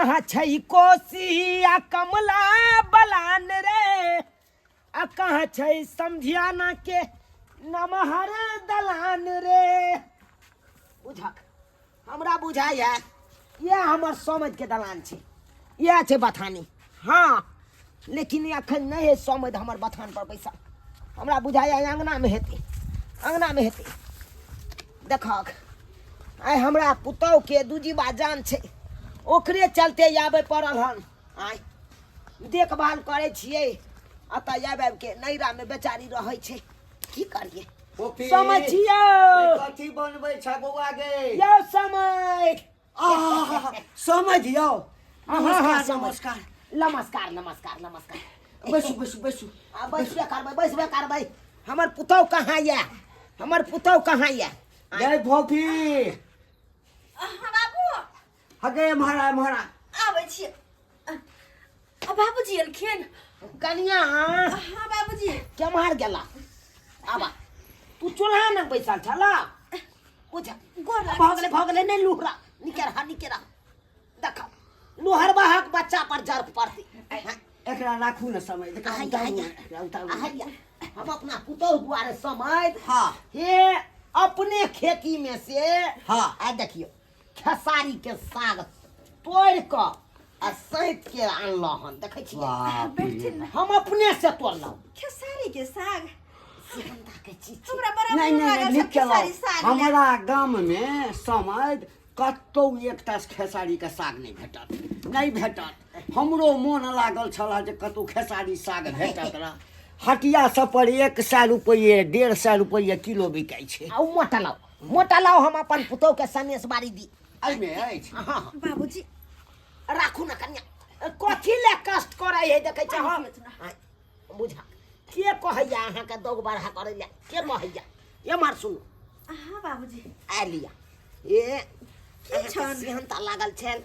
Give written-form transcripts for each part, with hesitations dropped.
कहाँ छै कोसी आ कमला बलान रे, आ कहाँ छै समझियाना के नमहर दलान रे। बुझक हमरा बुझाइए इएह हमर समझ के दलान छै, इएह छै बथानी। हाँ, लेकिन अखन नहि है समझ हमर बथान पर बैसल। हमरा बुझाइए अङ्गनामे हेतै, अङ्गनामे हेतै। देखक आइ हमरा पुतहुके दू जीवा जान छै, ओकरे चलते आबे पड़ल हन। आइ देखभाल करै छियै एतऽ आबि आबिके, नैरामे बेचारी रहै छै, की करियै? पोपी, समझियौ। कथी बनबै छ बौआ गे? यौ समय। आह, समझ यौ। हाँ, हाँ, नमस्कार। समझ। नमस्कार। नमस्कार नमस्कार नमस्कार। बैसू बैसू बैसू। आ बैसबे करबै, बैसबे करबै। हमर पुतहु कहाँ यऽ? हमर पुतहु कहाँ यऽ? जय भोपी। हाँ बाबू। हगे महाराज महाराज। आबै छी। आ बाबूजी एलखिन? कनिया। हाँ बाबूजी। केम्हर गेला? आबा, तू चूल्हा लग बैसल छला? बुझ। गोर लागै। भऽ गेलै, भऽ गेलै। नहि लुहरा, निके रह, निके रह। देख, लुहरबाहक बच्चा पर जर्फ पड़तै। एकरा राखू ने समय, एकरा आइया, उतारू। आइया। एकरा उतारू। आइया, हम अपना पुतोहु दुआरे समय हे अपने खेती में से आ देखियौ, खेसारी के साग तोड़ि कऽ आ सैत के अनलहुँ हन, देखै छियै? बाप रे। बैठथिन ने। हम अपने से तोड़लहुँ। खेसारी के साग। सेहन्ता के चीज छै। हमरा बड़ा नहि मोन नहि लागल नहि, छै नीक केलहुँ। खेसारी साग लए। हमरा गाम मे समझ कतौ एकटा खेसारी के साग नहि भेटत, नहि भेटत। हमरो मोन लागल छल जे कतौ खेसारी साग भेटत रह। हटिया सब पर 100 रुपैए, 150 रुपैए किलो बिकाइ छै। आ ओ मोटा लाउ, मोटा लाउ, हम अपन पुतोहु के सनेस बारी दी। एहिमे अछि। हाँ हाँ। बाबूजी। राखू ने कनिया, कथी ले कष्ट करै है? देखै छै हम आँय, बुझा के कहैया अहाँके दौग बढ़ा करै ले के कहैया? एम्हर सुनू। हाँ बाबूजी। आ लिया, ए की छन? सेहनता लागल छल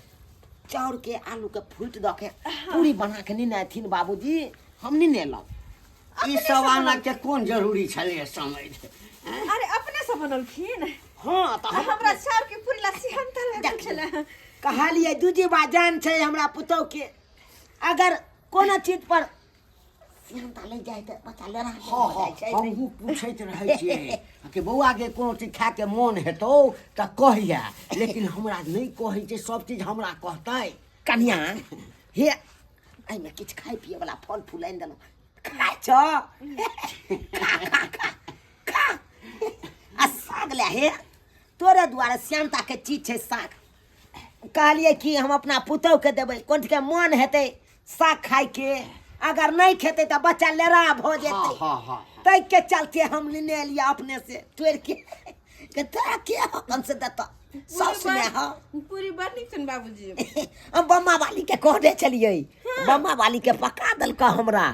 चाउर के आलू के फूटि दऽ के पूरी बना के नेने अथिन बाबूजी, हम नेने एलहुँ। ई सब आना के कोन जरूरी छलै समझ? अरे अपने से बनलखिन? हाँ, तऽ हम हमरा चाउर के पूरी ला सेहनता लागल देखियौ। छलै। कहलियै दू जीवा जान छै हमरा पुतोहु के, अगर कोनो चीज पर सेहनता लागि जाइ तऽ बच्चा लेरा हाँ, जाइ छै। हमहूँ पूछैत रहै छियै कि बौआ के कोनो चीज खायके मोन हेतौ तऽ कहिया, लेकिन हमरा नहि कहै छै, सब चीज हमरा कहतै। कनिया हे, एहिमे किछु खाय पियै वाला फल फूल आनि देलहुँ, खाय छ, खा खा खा खा। आ साग ले हे, तोरे दुआरे श्यामता के चीज छै साग। कहलियै कि हम अपना पुतोहु के देबै, कोन के मन हेतै साग खायके, अगर नहि खेतै तऽ बच्चा लेरा भऽ जेतै। हाँ हाँ ताहि के चलते हम लेने एलियै अपने से तोड़ि के, के तोरा के हकन से देतऽ साउस ने? हाँ। पूरी बड़ नीक छनि बाबूजी। हम बम्मा वाली के कहने छलियै, बम्मा वाली के पका देलकै हमरा,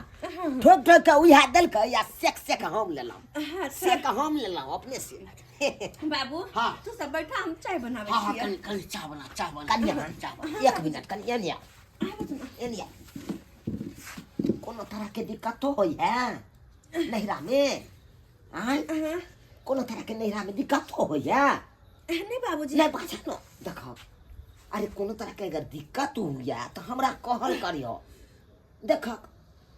ठोक ठोक के उएह देलकै आ सेक सेक हम लेलहुँ। सेक हम लेलहुँ अपने से। बाबू। तू सब बैठा, हम चाय बनाबै हाँ। छियै। कनि कनि चाह बना, चाह बना। कनिया। चाह बना। एक मिनट कनिया, एने आउ, एने आउ। कोनो तरह के दिक्कतो होइ है नैहरा में? आँय? कोनो तरह के नैहरा में दिक्कतो होइ है? नहीं बाबूजी। नहीं बाजह न। देखो, अरे कोनो तरह के अगर दिक्कत हुए तऽ हमरा कहल करियो। देखक,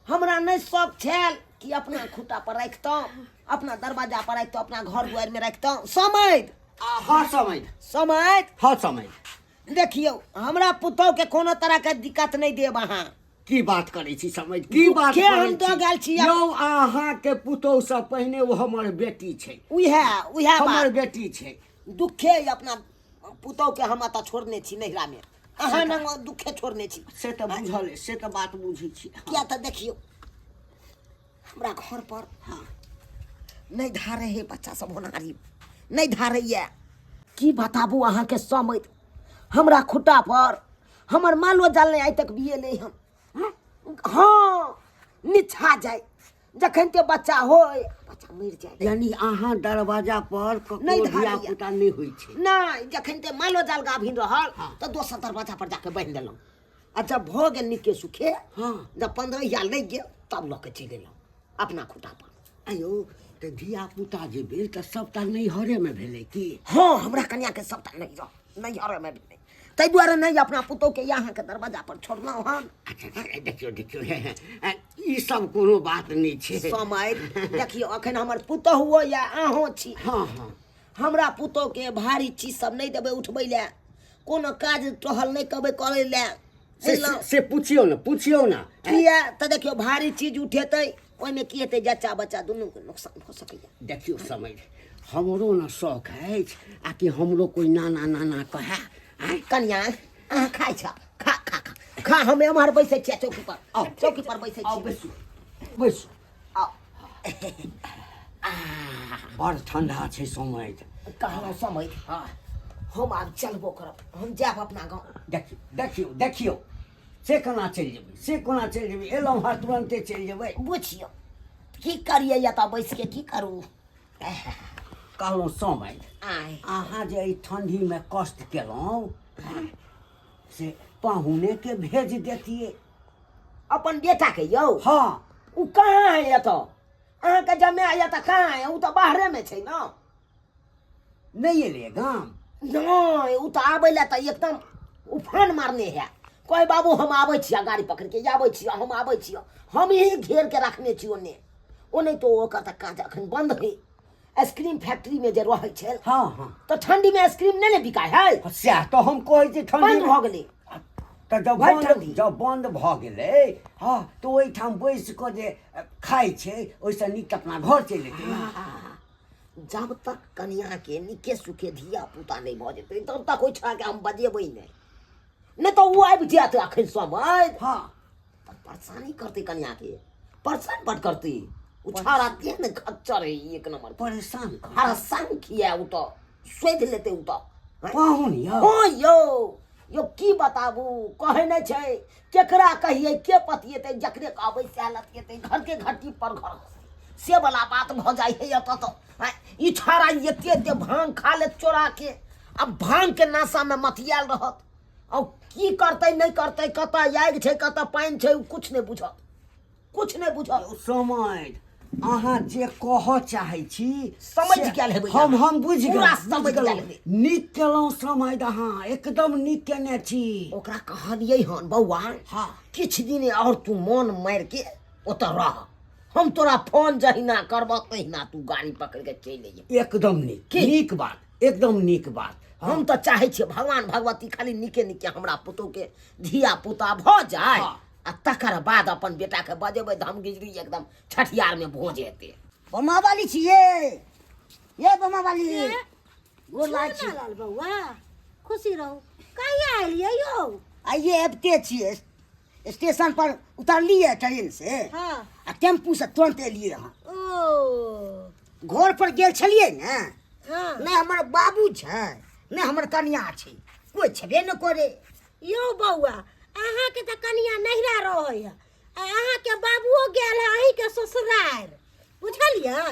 हमरा नहि शौक छल कि अपना खूटा पर राखितहुँ, अपना दरवाजा पर राखितहुँ, अपना घर दुआरिमे राखितहुँ। समझ? हाँ समझ। समझ? हाँ समझ। देखियौ, हमरा पुतोहु के कोनो तरह के दिक्कत नहि देब अहाँ। की बात करै छी समझ, की बात दुखे करै हम दऽ गेल छी। यौ, अहाँके पुतोहु से पहिने ओ हमर बेटी छै। उएह उएह हमर बात बेटी छै। दुखे अपना पुतोहु के हम एतऽ छोड़ने छी नैहरा मे, अहाँ नंग दुखे छोड़ने छी। से तऽ बुझल अइ, से तऽ बात बुझै छी। किया तऽ देखियौ, हमरा घर पर नहि धारे है बच्चा सब, होनारी नहि धारैया। की बताबू अहाँके समय, हमरा खुट्टा पर हमर मालो जाल नहि आइ तक बिएलै हन। हाँ, निछा जाय जखन ते बच्चा होय, बच्चा मरि जाय। यानी अहाँ दरवाजा पर ककरो नहि धारैया। धिया पुता नहि होइ छै? नहि, जखन ते मालो जाल गाभिन रहल तऽ दोसर दरवाजा पर जाके बान्हि देलहुँ, आ जब भऽ गेल नीके सुखे, जब 15 लागि गेल, तब लऽ के चलि एलहुँ अपना खुटा पर। आयौ, तऽ धिया पुता जे भेल तऽ सबटा नैहरे मे भेलै की? हाँ, हमरा कनिया के सबटा नैहर, नैहरे मे भेलै। ताहि दुआरे नहि अपना पुतोहके अहाँके दरवाजा पर छोड़लहुँ हन। अच्छा देखियौ देखियौ, ई सब कोनो बात नहि छै। समय देखियौ, अखन हमर पुतोहुओ या अहूँ छी। हँ हँ। हमरा पुतोहके भारी चीज सब नहि देबै उठबै लए, कोनो काज टहल नहि कहबै करै लए। से पुछियौ ने, पुछियौ ने। किया तऽ देखियौ, भारी चीज उठेतै ओहिमे की हेतै, जच्चा बच्चा दुनूके नुकसान भऽ सकैए। देखियौ समझ, हमरो ने शौक अछि आ कि हमरो कोइ नाना नाना कहए। आँय कनिया, अहाँ खाइ छ? खा खा खा खा। हम एम्हर बैसै छियै चौकी पर। आउ। चौकी पर बैसै आउ। छी। बैसू बैसू। आउ। बड़ ठंडा छै समय। कहलहुँ समय, हँ। हम आब चलबो करब, हम जायब अपना गाँव। देखियौ देखियौ देखियौ, से कोना चलि जेबै, से कोना चलि जेबै? एलहुँ हँ तुरन्ते चलि जेबै? बुझियौ की करियै, एतऽ बैस के की करू? कहलहुँ समय, आय। अहाँ जे एहि ठंडीमे कष्ट केलहुँ से पाहुनेके भेज देतियै। अपन बेटाके यौ? हँ। ओ कहाँ है एतऽ? अहाँके जमे एतऽ कहाँ है? ओ तऽ बाहरेमे छै ने। नहि एलियै गाम? नहि, ओ तऽ आबै लए तऽ एकदम उफान मारने है, कहे बाबू हम आबै छियै, गाड़ी पकड़ि के आबै छियै, हम आबै छियै। हम ही घेर के रखने छी ओन्ने। ओ नहि तऽ ओकर तऽ काज अखन बंद है, आइसक्रीम फैक्ट्रीमे जे रहै छै। हँ हँ। तऽ ठंडीमे आइसक्रीम नहि ने बिकाय है। सएह तऽ हम कहै छी, ठंडी बंद भऽ गेलै। तऽ जब भरि बन्द ठंडी। जब बन्द भऽ गेलै, हँ, तऽ ओहिठाम बैस कऽ जे खाइ छै ओहिसँ नीक तऽ अपना घर चलि जेतै ने। जब तक कनियाके नीके सुखे धिया पुता नहि भऽ जेतै तब तक ओहि छौड़ाके हम बजेबै नहि। नहि तऽ ओ आबि जायत अखन समय। हँ। तऽ परेशानी करतै कनियाके, परेशान बड करतै ओ छौड़ा। केहन खच्चर है एक नंबर। परेशान कर हरसान किया, ओ तऽ सोधि लेतै ओ तऽ। पाहुन यौ? हँ यौ, यौ की बताबू, कहै नहि छै केकरा कहियै, के पतिएतै? जकरे कहबै सएह लतिएतै। घरके घटी पर घर से वाला बात भऽ जाइ है एतऽ तऽ। आँय, ई छाड़ा एते एते भांग खा लेत चोरा के, आ भांग के नशा मे मतियाल रहत आ की करतै नहि करतै, कतऽ आगि छै कतऽ पानि छै, ओ कुछ नहि बुझत, कुछ नहि बुझत। समझ, अहाँ जे कहऽ चाहै छी समझ से गेल हेबै हम अहाँ। हम बुझि पूरा गेलहुँ, समझ बुझि गेल गेलहुँ। हेबै। नीक केलहुँ समझ, अहाँ एकदम नीक केने छी। ओकरा कहलियै हन, बौआ, हँ। किछु दिन और तू मन मारि के ओतऽ रह, हम तोरा फोन जहिना करबह तहिना तू गाड़ी पकड़ के चलि अइहे। एकदम नीक। की? नीक बात, एकदम नीक बात। हम तऽ चाहै छियै भगवान भगवती खाली नीके नीके हमरा पुतोह के धिया पुता भऽ जाय। हँ। आ तकर बाद अपन बेटा के बजेबै, धमगिजरी एकदम छठियार में भोज हेतै। बमा वाली छियै ये, बमा वाली, गोर लागै छी। लाल बौआ, खुशी रहू। कहिया एलियै यौ? आइए आबिते छियै, स्टेशन पर उतरलियै ट्रेन से। हाँ। आ टेम्पू से तुरंत एलियै हँ। ओ। घर पर गेल छलियै ने। हाँ। नहि हमर बाबू छै, नहि हमर कनिया छै, कोइ छेबे नहि करे। यौ बौआ, अहाँके तऽ कनिया नहिरा रहै है आ अहाँके बाबुओ गेल है अहीँके ससुरारि, बुझलियै?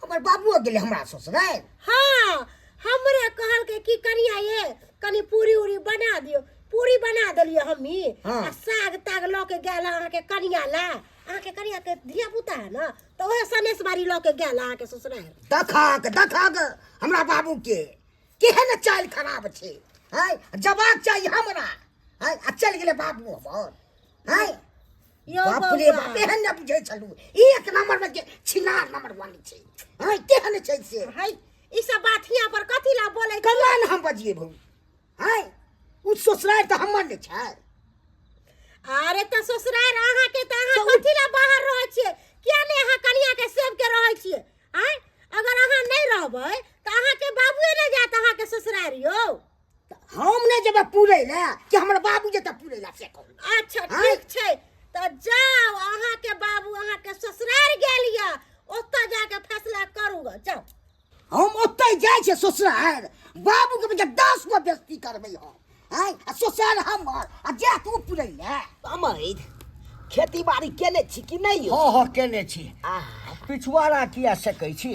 हमर बाबुओ गेलै हमरा ससुरारि? हाँ, हमरे कहलकै कि कनिया ये कनि पूरी उरी बना दियौ। पूरी बना देलियै हमही। हाँ। आ साग ताग लऽ के गेल है अहाँके कनिया ला। अहाँके कनिया के धिया पुता है ने, तऽ ओहे सनेस बारी लऽ के गेल अहाँके ससुरारि। देखक देखक हमरा बाबू के केहन चालि खराब छै। हैं, जबाक चाही हमरा, हैं, आ चलि गेलै बाबू हमर। हैं यौ बाप रे बौआ। बाप, एहन नहि बुझै छलहुँ, एक नंबर मे के छिनार नंबर वन छै। हैं, केहन छै से? है, ई सब बात हियाँ पर कथी ला बोलै छी? कना ने हम बजिए भौ? हैं, ओ ससुरारि तऽ हमर नहि छै? अरे तऽ ससुरारि अहाँके तऽ अहाँ कथी ला बाहर रहै छियै? किया नहि अहाँ कनिया के सेव के रहै छियै? आँय, अगर अहाँ नहि रहबै तऽ अहाँके बाबुए नहि जायत अहाँके ससुरारि यौ। हम नहि जेबै पूरै लए कि हमर बाबू जेतै पूरै लए, से कहू। अच्छा। आँय? ठीक छै, तऽ जाउ, अहाँके बाबू अहाँके ससुरारि गेल यऽ, ओतऽ जाके फैसला करू ग, जाउ। हम ओतहि जाइ छियै ससुरारि, बाबूके बच्चा 10 गो बेइज्जती करबै हम। आँय, आ ससुरारि हमर आ जायत ओ पूरै लए। अमैद, खेती बाड़ी केने छी कि नहि यौ? हँ हँ, केने छी। आ पिछुआरा किया सकै छी?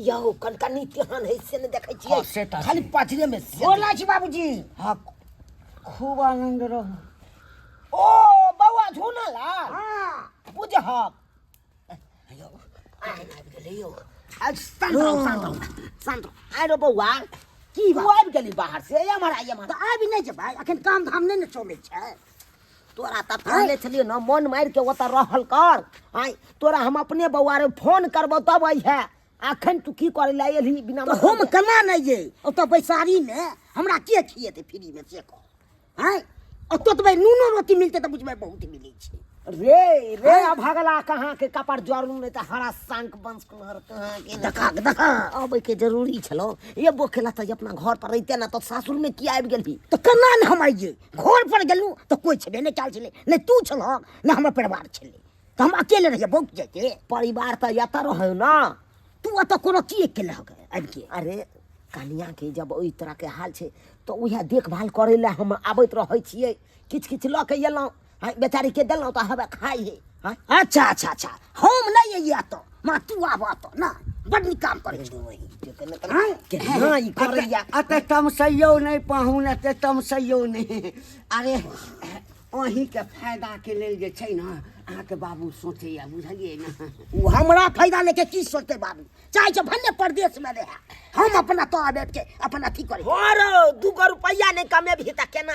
यौ, कनकनी केहन है से नहि देखै हँ, छियै? से तऽ खाली छै। पचरे मे से। गोर लागै छी बाबूजी। हँ, खूब आनन्द रहू। ओ बौआ झूना लाल। हँ। बुझहक यौ, आइ आबि गेलै यौ। आज शान्त रहू, शान्त रहू, शान्त रहू। आइ रो बौआ, की तू बात आबि गेली बाहर से एम्हर आ एम्हर तऽ आबि नहि जेबै अखन काम धाम नहि ने चलै छै तोरा तऽ कहले छलियै ने मन मारि के ओतऽ रहल कर आय तोरा हम अपने बौआ रे फोन करबौ तब अइहे अखन तू की करे लए एलही बिना तऽ हम केना नहि जे ओतऽ बैसारीमे हमरा के खिएतै फ्रीमे से कह आँय ओतऽ तऽ भाइ नूनो रोटी मिलतै तऽ बुझबै बहुत मिलै छै रे रे अभगला कहाँ के कपार जरू नहीं तऽ हरा शंख वंश कुहर कहाँ के देखा देखा अबै के जरूरी छलो ये बोखेला तऽ अपना घर पर रहिते ना तऽ सासुर में की आबि गेलही तऽ केना ने हम आइए घर पर गेलहुँ तऽ कोइ छेबे नहि कयल छलै नहि तू छलह नहि हमर परिवार छलै तऽ हम अकेले रहियै बहुत जैते परिवार तऽ एतऽ रहै ना तू एतऽ कोनो की केलहक आबिके अरे कनिया के जब ओहि तरह के हाल छै तऽ उएह देखभाल करै लए हम आबैत रहै छियै किछु किछु लऽ के एलहुँ हँ बेचारी के देलहुँ तऽ हवे खाइ है हँ अच्छा अच्छा अच्छा हम नहि अइयै एतऽ माँ तू आब एतऽ ना बड नीक काम करै छौ आँय? केना ई करैया अते तमसैयौ नहि पाहुन एते तमसैयौ नहि अरे अहीँके फायदाके लेल जे छै ने अहाँके बाबू सोचैया बुझलियै ने ओ हमरा फायदा लेके की सोचतै बाबू चाहे छै भन्ने परदेश में रहे हम अपना तो बैठ के अपन अथी करै हँ रौ दूगो रुपैआ नहि कमेबही तऽ केना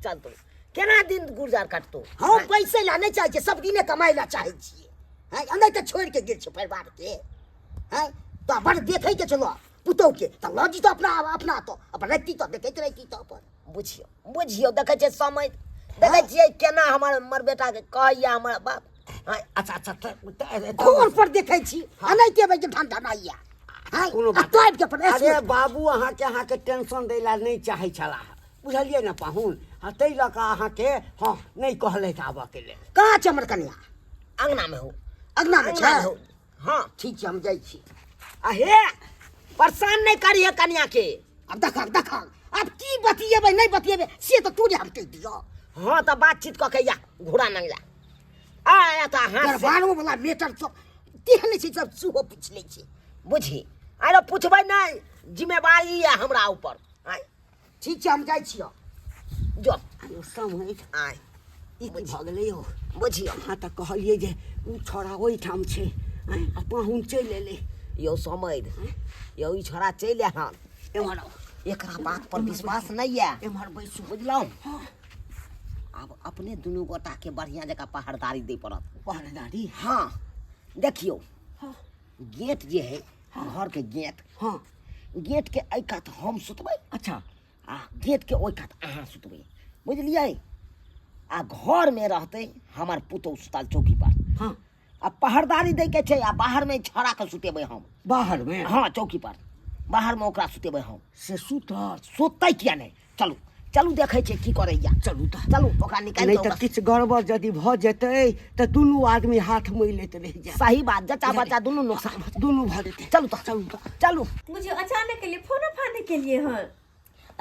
चलतौ केना दिन गुजार कटतौ हम पैसे ला नहि चाहै छियै सब दिने कमाइ ला चाहै छियै हैं आ नहि तऽ छोड़ि के गेल छै परिवार के हैं तऽ बड़ देखै के छलो पुतोह के तऽ लऽ जैतौ अपना अपना तो अपन रखती तऽ देखैत रहिती तऽ अपन बुझियौ बुझियौ देखै छियै समय देखै छियै केना हमर हमर बेटाके कहैया हमर बाप आँय, अच्छा अच्छा घर पर देखै छी आ नहि के बैठ ढन ढनाइया हैं कोनो आ बात तोड़ि के अपन अरे बाबू अहाँके अहाँके टेंशन दै लए नहि चाहै छलाह बुझलियै ने पाहुन आ ताहि लऽ कऽ अहाँके हँ नहि कहलथि आबऽके लेल कहाँ छै हमर कनिया अङ्गनामे हो अङ्गनामे छै अङ्गनामे हो हँ ठीक छै हम जाइ छी आ हे परेशान नहि करिहे कनिया के आब देखक देखक आब की बतियेबै नहि बतियेबै से तऽ तोरे हम कहि दियौ हँ तऽ बातचीत कऽ के या घोड़ा नंगला आ तऽ हाथ से दरबारो वाला मेटर सब तेहन छै सब सेहो पूछि लै छै बुझी अरे पुछबै नहि जिम्मेवारी यऽ हमरा ऊपर आँय ठीक छै हम जाइ छियौ जो आयो समझ आँय ई की भऽ गेलै यौ बुझियौ अहाँ तऽ कहलियै जे ओ छौड़ा ओहिठाम छै आँय आ पाहुन चलि एलै यौ समैध यौ ई छोड़ा चलि आयल हन एम्हर आउ एकरा बात पर विश्वास नहि यऽ एम्हर बैसू बुझलहुँ आब अपने दुनू गोटाके बढ़िआँ जकाँ पहरदारी दै पड़त पहरेदारी हँ देखियौ गेट जे है घरके गेट हँ गेटके एहि कात हम सुतबै अच्छा आ गेटके ओहि कात अहाँ सुतबै बुझलियै आ घरमे रहतै हमर पुतहु सुतल चौकी पर हँ आ पहरदारी दैके छै आ बाहरमे छड़ाके सुतेबै हम बाहरमे हँ चौकी पर बाहरमे ओकरा सुतेबै हम से सुतत सुततै किया नहि चलू चलू देखै छियै की करैया चलू तऽ चलू ओकरा निकालि नहि कऽ तऽ ओकरा- किछु गड़बड़ यदि भऽ जेतै तऽ दुनू आदमी हाथ मिलैत रहि जायत सही बात जच्चा बच्चा दुनू नुकसान भऽ जेतै। दुनू भऽ जेतै चलू तऽ चलू तऽ चलू बुझियौ अचानक एलियै फोनो फान नहि केलियै हन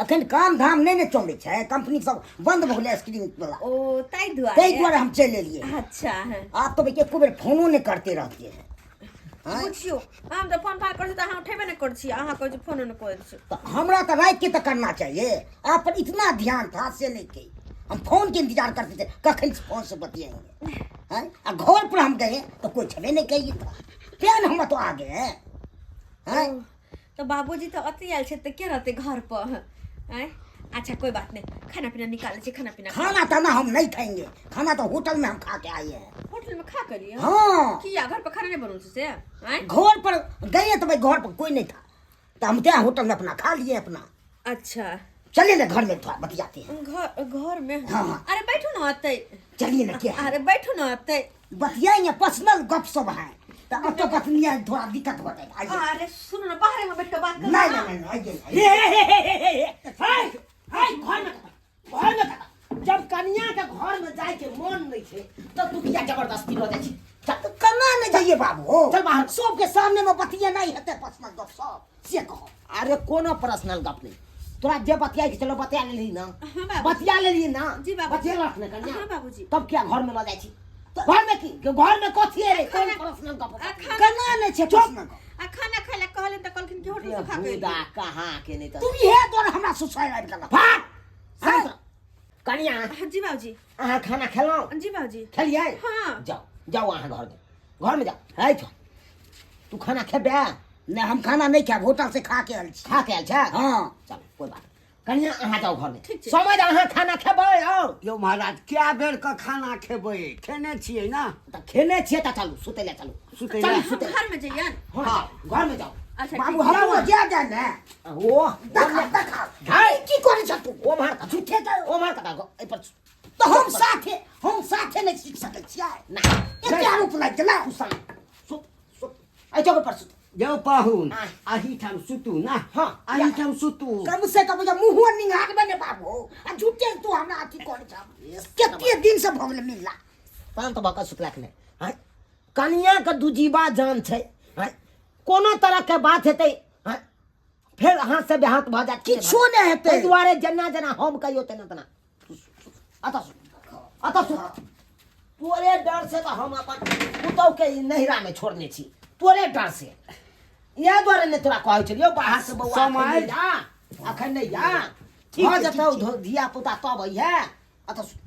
अखन काम धाम नहि ने चलै छै कंपनी सब बंद भऽ गेलै स्क्रीन वाला ओ ताहि दुआरे ताहि दुआरे हम चलि एलियै अच्छा हँ आब तऽ एको बेर फोनो नहि करते रहते हैं बुझियौ हम तऽ फोन फान करै छी तऽ अहाँ उठेबे नहि करै छी अहाँ कहै छी फोनो नहि करै छी तो हमरा तो रात के तो करना चाहिए आप पर इतना ध्यान था से नहीं के हम फोन के इंतजार करते थे कखन से फोन से बतियाएंगे हैं आ घर पर हम गए तो कोई छबे नहीं कही था फेन हम तो आ गए हैं तऽ बाबूजी तऽ अति आयल छै तऽ के रहतै घर पर आँय अच्छा कोई बात नहीं खाना पीना निकालै छी खाना पीना खाना ताना हम नहीं खाएंगे खाना तो होटल में हम खा के आए हैं होटल में खा करिए हाँ किया घर पर खाना नहीं बनल छै से आँय घर पर गए तो भाई घर पर कोई नहीं था तो हम क्या होटल में अपना खा लिए अपना अच्छा चलिए ना घर में थोड़ा बतियाते हैं घर घर में हाँ, हाँ। अरे बैठू ना अतै चलिए ना क्या है? अरे बैठू ना अतै बतियाएंगे पर्सनल गप सब है तो अब तो बतनिया थोड़ा दिक्कत हो जाएगा आइए अरे सुनो ना बाहर में बैठ के बात करो नहीं ना। नहीं नहीं आइए आइए। हे हे हे हे हे हे हे हे घर में घर में जब कनिया के घर में जाय के मन नहीं छे तो तू किया जबरदस्ती लऽ जाइ छी चल तो कना नहीं जाइए बाबू चल बाहर। सबके सामने में बतिया नहीं हेतै पर्सनल गप सब से कहो अरे कोनो पर्सनल गप नहीं तोरा जे बतिया के चलो बतिया लेली ना हाँ बाबूजी। बतिया लेली ना जी बाबूजी। बतियेलक ने कनिया हाँ बाबूजी। तब क्या घर में लऽ जाइ छी घर में की घर में कथी है रे कोन पर्सनल गप आ खाना कना नहीं छै पर्सनल गप आ खाना खाय ला कहलिन तऽ कहलखिन कि होटल से खा के बेहुदा कहाँ के नहीं तू तो इहे द्वारा हमरा सुसाइ आबि गेल भाग शांत रह। कनिया हाँ जी बाबूजी अहाँ खाना खेलहुँ जी बाबूजी खेलियै हाँ। जाओ जाओ अहाँ घर में घर में जाओ है छो तू खाना खेबे नहीं, हम खाना नहीं खाएब, होटल से खा के आयल छी। खा के आयल छै? हाँ। चल कोई बात। कनिया अहाँ जाउ घर में। ठीक छै। समझ अहाँ खाना खेबै और यौ महाराज, कए बेर के खाना खेबै? खेने छियै ना। तऽ खेने छियै तऽ चलू सुतै लए चलू। सुतै चलू लए। हम सुतै घर में जइयन। हाँ, जाउ, घर में जाउ। अच्छा बाबू ठीक। हमरो जा दे ने। ओ देखा देखा हाय। की करै छ तू? ओ मार का झूठे के ओ मार का एहि पर। तऽ हम साथे नहि सीख सकै छियै? ना। एते आरोप लागि गेलै। तू शांत सुत सुत, एहि चौक पर सुत। यौ पाहुन, आँय। अहीठाम सुतू ना। हाँ। अहीठाम सुतू। कम से कम जे मुँहो निहारबे ने बाबू, आ झूठे तू हमरा अथी करै छ। कते दिन से भऽ गेलै मिलला। शांत भऽ कऽ सुतलाक नहि। आँय, कनियाके दूजीबा जान छै। आँय, कोनो तरहके बात हेतै, आँय, फेर हाथ से बेहाथ भऽ जायत। किछो नहि हेतै। ताहि दुआरे जेना जेना हम कहियो तेना तेना। अतऽ सुत, अतऽ सुत। तोरे डर से तऽ हम अपन पुतौहके ई नैहरामे छोड़ने छी, तोरे डर से। इएह दुआरे नहि तोरा कहै छलियौ बाहर से बौआ अखन नहि जा, अखन नहि जा। ठीक भऽ छै, जेतौ ठीक छै। धिया पुता तब अइहे। अतऽ सुत।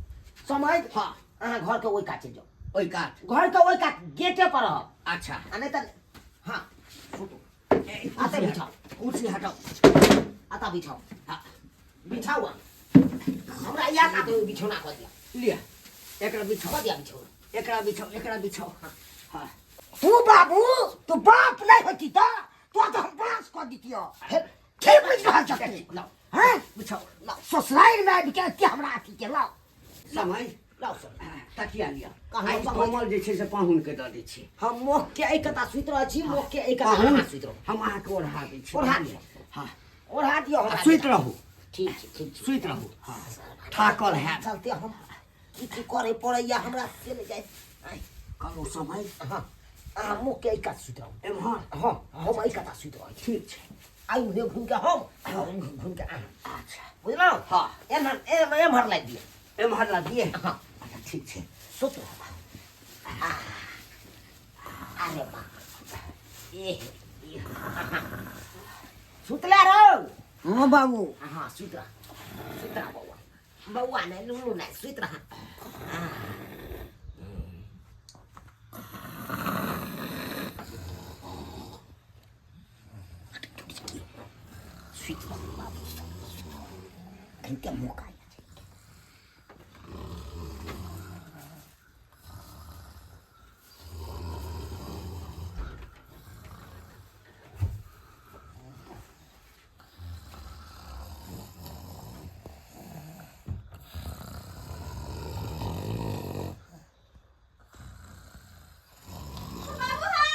समझ। हाँ। अहाँ घरके ओहि कात चलि जाउ। ओहि कात? घरके ओहि कात गेटे पर रहब। अच्छा। आ नहि तऽ हाँ सुतू। अतऽ बिछाउ। कुर्सी हटाउ। अतऽ बिछाउ। हाँ। बिछाउ अहाँ। हमरा इएह कात बिछौना कऽ दिअ। लिअ, एकरा बिछाउ। कऽ दिअ बिछौना। एकरा बिछाउ, एकरा बिछाउ। हाँ। तू बाबू, तू बाप नहीं होती तो तो हम बांस कऽ दितियो। की बुझि रहल छ तू? लाउ। हैं? बिछाउ। लाउ, ससुरारि में आबि के एते हमरा अथी केलौ। समय लाउ सब। तकिया लिअ। कहाँ आइ समय? कमल जे छै से पाहुन के दऽ दै छी। हम मोख के एहि कता सुति रहल छी, मोख के एहि कता पाहुन, अहाँ सुति रहू। हम अहाँके ओढ़ा दै छी। ओढ़ा दिअ। हाँ। ओढ़ा दिअ हमरा। सुति रहू। ठीक छै, ठीक छै। सुति रहू। हाँ, थाकल हैत। चलते हम की की करे पड़ैया हमरा से नहि जाय। आँय, करू समय। हाँ, अहाँ मुख के एहि कात सुति रहू। एम्हर? हाँ, हम एहि कता सुति रहै छी। ठीक छै। आइ उन्ने घुमि के हम, आ घुमि के अहाँ। अच्छा। बुझलहुँ? हाँ। एम्हर एम्हर लागि दिअ। एम्हर ला दिए? हाँ। अच्छा, ठीक छै। सुत रहू। अरे बाप, एह, सुतले रहो। हाँ बाबू। हाँ, सुति रह, सुति रह बौआ, बौआ नहि, लुल्लू नहि, सुति रह। सुति रह बाबू, कनिके मौका आयल छै। बाबू हौ!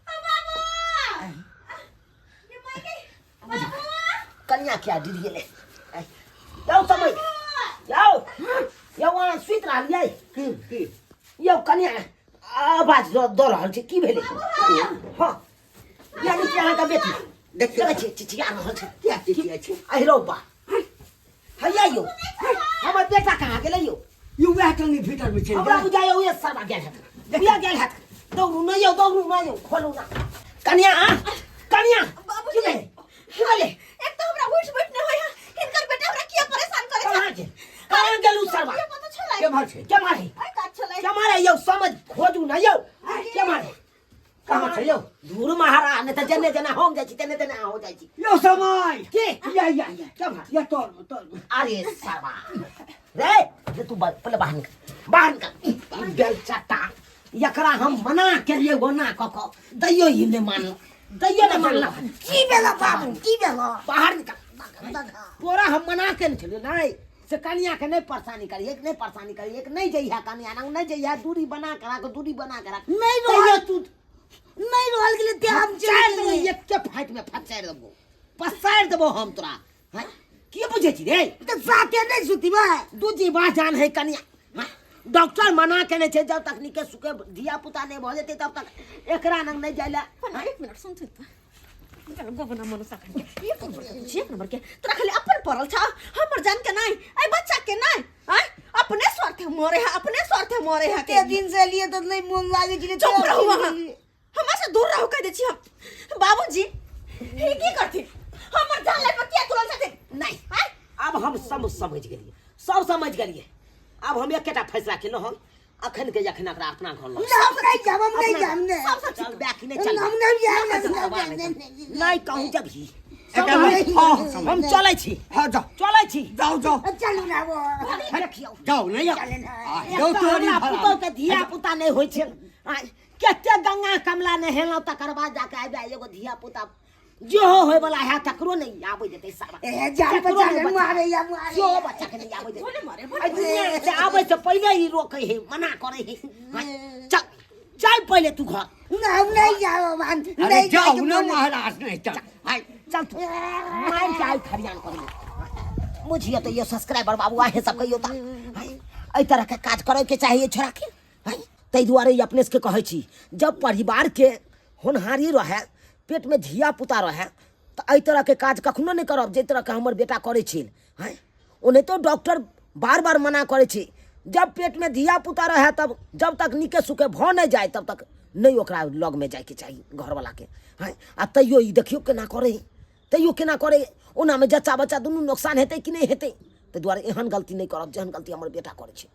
ओ बाबू! ये माय बाबू! कनिया क्या दीदी गेलै जाउ समय जाउ यौ, अहाँ सुति रहलियै? की की? यौ कनिया, आवाज दऽ रहल छै, की भेलै? हँ, यानी कि अहाँके बेटी देखियौ। देखै छियै चिचिया रहल छै। किया चिचियाइ छै? अहिरौ बा, हैया यौ, हमर बेटा कहाँ गेलै यौ? यौ, वएह टंगी भीतर मे चलि हमरा गेल। बुझाइया उहे सरबा गेल हैत, उहे गेल हैत। दौड़ू नहि यौ, दौड़ू नहि यौ, खोलू ना। कनिया, कनिया। बाबूजी। की भेलै? की भेलै? एक तो हमरा उठ बैठ नहि होइया, हिनकर बेटा हमरा किया परेशान करै कहाँ छै? गेल, कहाँ गेल उ सरबा? किया पता छलै? केम्हर छै? के मारे? अइ काज छलै। के मारे यौ? समझ खोजू ना यौ, के मारे? कहाँ छै यौ? दूर महाराज, नहि तऽ जेने जेना हम जाइ छी तेने तेने अहाँ हो जाइ छी। यौ समय। के? या या या। के मारे? या तर तर। अरे सरबा रे रे, तू पहिले बाहर निकल, बाहर निकल। ई बेल चट्टा, एकरा हम मना केलिए ओना कऽ कऽ दैयो ई नहि मानल, दैयो नहि मानलक। की भेलो बाबू, की भेलो? बाहर निकल। तोरा हम मना केने छलियौ नहि से कनिया के नहि परेशानी करी, एक नहि परेशानी करी, एक नहि जइहा कनिया लग, नहि जइहा, दूरी बना के राख, दूरी बना के राख। नहि तैयो रहल तू नहि रहल गेलै ते हम चलि चारि देबो गेलियै। एके फाइट में फचारि देबो, पसारि देबो हम तोरा। हैं, की बुझै छी रे? तऽ साथे नहि सुतिबै? दू जीवा जान है कनिया। हैं? डॉक्टर मना केने छै, जब तक निके सुके धिया पुता नहि भऽ जेतै तब तक एकरा नंग नहि जाय लए। पर एक मिनट सुनथिन तऽ चल गोबना मनुषा के एक नंबर के छी, एक नंबर के। तोरा खाली अपन पड़ल छ, हमर जान के नहीं, ऐ बच्चा के नहीं। ऐ अपने स्वार्थ मरे है, अपने स्वार्थ मरे है। कते दिन से एलियै तऽ नहि मोन लागै छलै। चुप रहू अहाँ, हमरा से दूर रहू कह दै छी हम। बाबूजी, ई की करथिन? हमर जान लाइफ पर किया तुरल छथिन? नहि। आँय? आब हम सब समझ गेलियै, सब समझ गेलियै। आब हम एकेटा फैसला केलहुँ हम। अखन के जखन एकरा अपना घर लऽ हम नहीं जाब, हम नहीं जाब, नहीं। सब चल बैक नहीं चल हम नहीं जाब, हम नहीं जाब, नहीं। नहीं कहूँ जब ही एकरा हाँ, समझ। हम चलै छी। हाँ, जाओ। चलै छी। जाओ जाओ। चलू ना वो। देखियौ। जाओ नहीं चले ना। आ, जाओ तोरी हमरा भरा। पुतोह के धिया पुता नहि होइ छै। आ, कते गंगा कमला नहेलहुँ तकर बाद जाके आबि एगो धिया पुता जेहो होय वाला है तकरो नहीं आबै देतै सारा। ए, जान तकरो बचा नहि ले, बच्चा। मारे या मारे। सेहो बच्चा के नहीं आबै देतै। बोले मारे, एहि दुनिया से आबै से पहिले ही रोकै है, मना करै है। हाँ, चल चल पहिले तू घर। ना, हम नहीं जाओ, हम अरे नहीं जाओ जाएंगे, ना बोले। महाराज, नहीं चल आई। चल तू मार के आई खरियान कर ले। मुझे तो ये सब्सक्राइबर बाबू आहे सब कहियो ता एहि तरह के काज करे के चाहिए छोरा के। ताहि दुआरे ई अपने सबके कहै छी, जब परिवार के होनहारी रहे, पेट में धिया पुता रहे, तऽ एहि तरह के काज कखनो नहि करब जाहि तरह के हमर बेटा करै छै। ओनाहितो डॉक्टर बार बार मना करै छै, जब पेट में धिया पुता रहे तब जब तक नीके सुखे भऽ नहि जाय तब तक नहि ओकरा लगमे जायके चाही घरवला के। आ तैयो ई देखियौ केना करै, तैयो केना करै, ओनामे जच्चा बच्चा दुनू नोकसान हेतै कि नहि हेतै। ताहि दुआरे एहन गलती नहि करब जेहन गलती हमर बेटा करै छै।